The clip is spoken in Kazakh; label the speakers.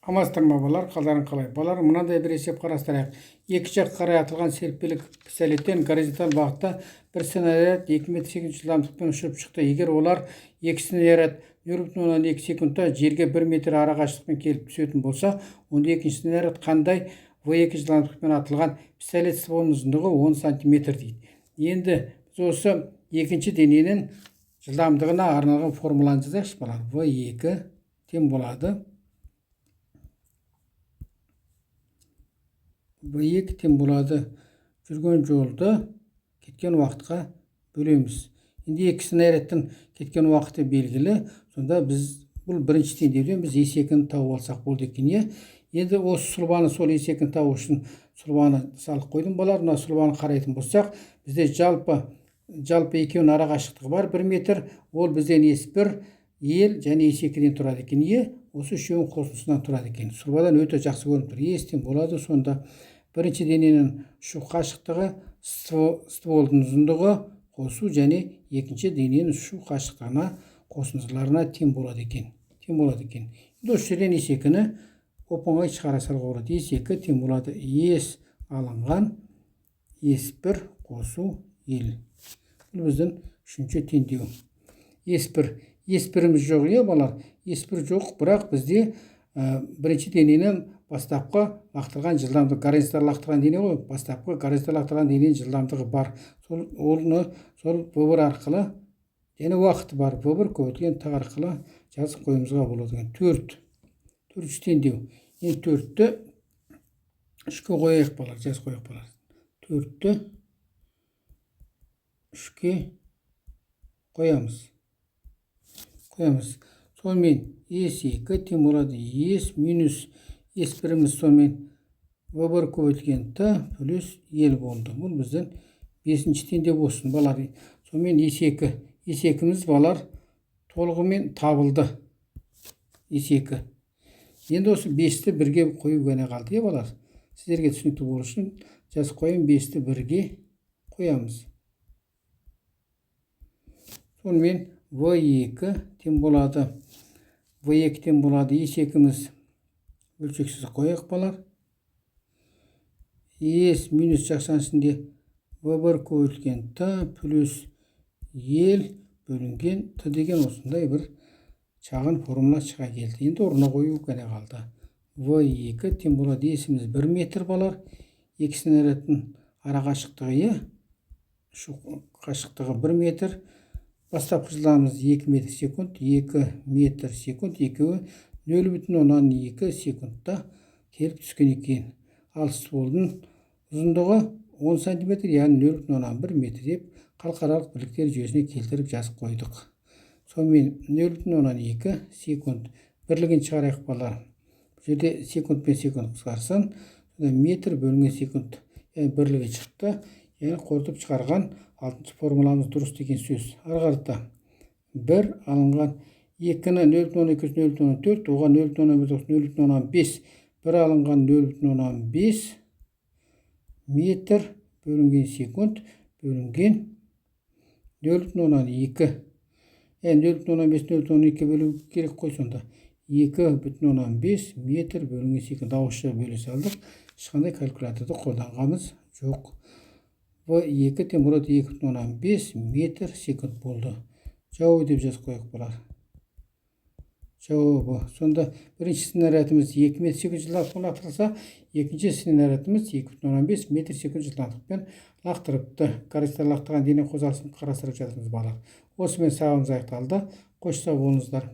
Speaker 1: Амансыздар ма, балалар? Қалдарың қалай, балалар? Мынандай бір есеп қарастырайық. Екі жаққа қарай атылған серіппелі пистолеттен горизонталь бағытта бір снаряд 2 метр секунд жылдамдықпен ұшып шықты. Егер олар екі снаряд 0,2 секундта жерге 1 метр ара қашықтықпен келіп түсетін болса, онда екінші снаряд қандай В2 жылдамдықпен атылған? Пистолет стволының ұзындығы 10 сантиметр дейді. Енді біз осы екінші дененің жылдамдығына арналған формуланы жазайықшы, балалар. В2 тең болады, В2 тең болады жүрген жолды кеткен уақытқа бөлеміз. Енді екі снарядтың кеткен уақыты белгілі. Сонда біз бұл бірінші теңдеуден біз S2-ні тауып алсақ болды екен, иә. Енді осы сұлбаны, сол S2-ні табу үшін сұлбаны салып қойдым, балалар. Мына сұлбаны қарайтын болсақ, бізде жалпы екеуінің ара қашықтығы бар 1 метр. Ол бізден S1, L және S2-ден тұрады екен, иә. Осы үшеуінің қосындысынан тұрады екен. Сұлбадан өте жақсы көрініп тұр. S тең болады сонда бірінші дененің ұшу қашықтығы стволдың ұзындығы қосу және екінші дененің ұшу қашықтығына қосындыларына тең болады екен. Тең болады екен. Енді осы жерден S2-ні оп-оңай шығара салуға болады. S2 тең болады S алынған S1 қосу L. Бұл біздің үшінші теңдеу. S1, S1-іміз жоқ, иә, балалар? S1 жоқ, бірақ бізде бірінші дененің бастапқы лақтырған жылдамдығы, горизонталь лақтырған дене ғой, бастапқы горизонталь лақтырған дененің жылдамдығы бар. Сол оны сол В1 арқылы және уақыты бар. В1 көбейтілген Т арқылы жазып қоюымызға болады екен. 4. Төртінші теңдеу. Енді төртті үшке қояйық, балалар, жазып қояйық, балалар. Төртті үшке қоямыз. Қоямыз. Сонымен S2 тең болады S минус S1-іміз, сонымен В1 көбейтілген Т плюс L болды. Бұл біздің бесінші теңдеу болсын, балалар. Сонымен S2, S2-міз, балалар, толығымен табылды. S2. Енді осы 5-ті бірге қою ғана қалды, иә, балалар? Сіздерге түсінікті болу үшін жазып қояйын, 5-ті бірге қоямыз. Сонымен В2 тең болады. В2 тең болады. S2-міз бөлшексіз қояйық, балалар. S минус жақшаның ішінде В1 көбейтілген Т плюс L бөлінген Т деген осындай бір шағын формула шыға келді. Енді орнына қою ғана қалды. В2 тең болады S-іміз 1 метр, балалар. Екі снарядтың ара қашықтығы, иә, ұшу қашықтығы 1 метр. Бастапқы жылдамдығымыз 2 метр секунд, 2 метр секунд, екеуі 0,2 секундта келіп түскен екен. Ал стволдың ұзындығы 10 сантиметр, яғни 0,1 метр деп халықаралық бірліктер жүйесіне келтіріп жазып қойдық. Сонымен 0,2 секунд бірлігін шығарайық, балалар. Бұл жерде секунд пен секунд қысқарсын. Сонда метр бөлінген секунд, яғни бірлігі шықты. Яғни қорытып шығарған алтыншы формуламыз дұрыс деген сөз. Ары қарата 1 алынған 2-ні 0,2 0,4, оған 0,1 0,5, 1 алынған 0,5 метр бөлінген секунд бөлінген 0,2. Яғни 0,5 0,2 бөлу керек қой сонда. 2,5 метр бөлінген секунд ауызша бөле салдық. Ешқандай калькуляторды қолданғанымыз жоқ. В2 тең болады 2,5 метр секунд болды. Жауабы деп жазып қояйық, балалар. Жауабы. Сонда бірінші снарядымыз 2 метр секунд жылдамдықпен лақтырылса, екінші снарядымыз 2,5 метр секунд жылдамдықпен лақтырыпты. Горизонталь лақтырған дене қозғалысын қарастырып жатырмыз, балалар. Осымен сабағымыз аяқталды. Қош сау болыңыздар.